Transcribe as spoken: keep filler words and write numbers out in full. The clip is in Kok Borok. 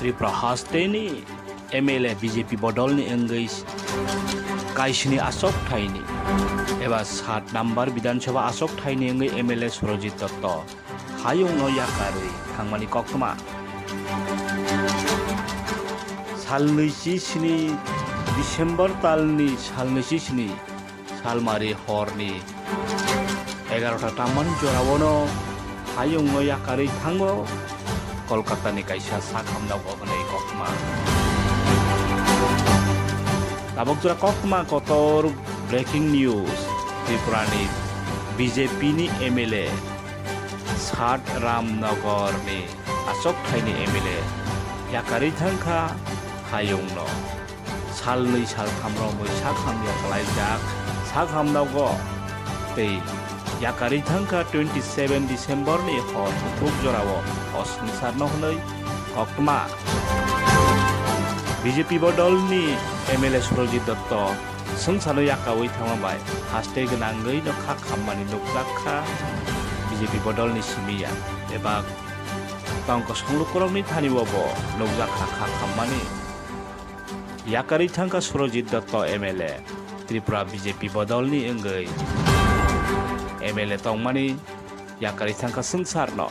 Tripura hasteni M L A B J P bodolni wngwi kaisini achok thaini eba sat number Bidhan Sabha achok thaini wngwi M L A Surajit Dotto hayungno yakarwi thangmani koktwma. Salnwi chi sini December talni salnwi chi sini salmari horni egarota tammani joraono hayungno yakarwi thango Kolkatani kaisa sak hamdago hwnwi koktwma. Tabuk jora koktwma kotor breaking news, Tripurani B J P ni M L A Sat Ramnagar ni achok thaini M L A yakarwi thangkha hayungno. Salnwi saltham romwi sak hamya khlaijak, sak hamdago tei yakarwi thangkha twenty seven December ni hor kuthuk jorao o swngcharno hwnwi koktwma. B J P bodolni M L A Surajit Dotto swngcharno yakaui thangma bai haste gwnangwi no kha khammani nukjak kha B J P bodolni simi ya eba tongkosong lukurokni thani bo bo nukjak kha kha khammani. Yakarwi thangkha Surajit Dotto M L A, Tripura B J P bodolni wngwi M L A tongmani yakarwi thangkha swngcharno.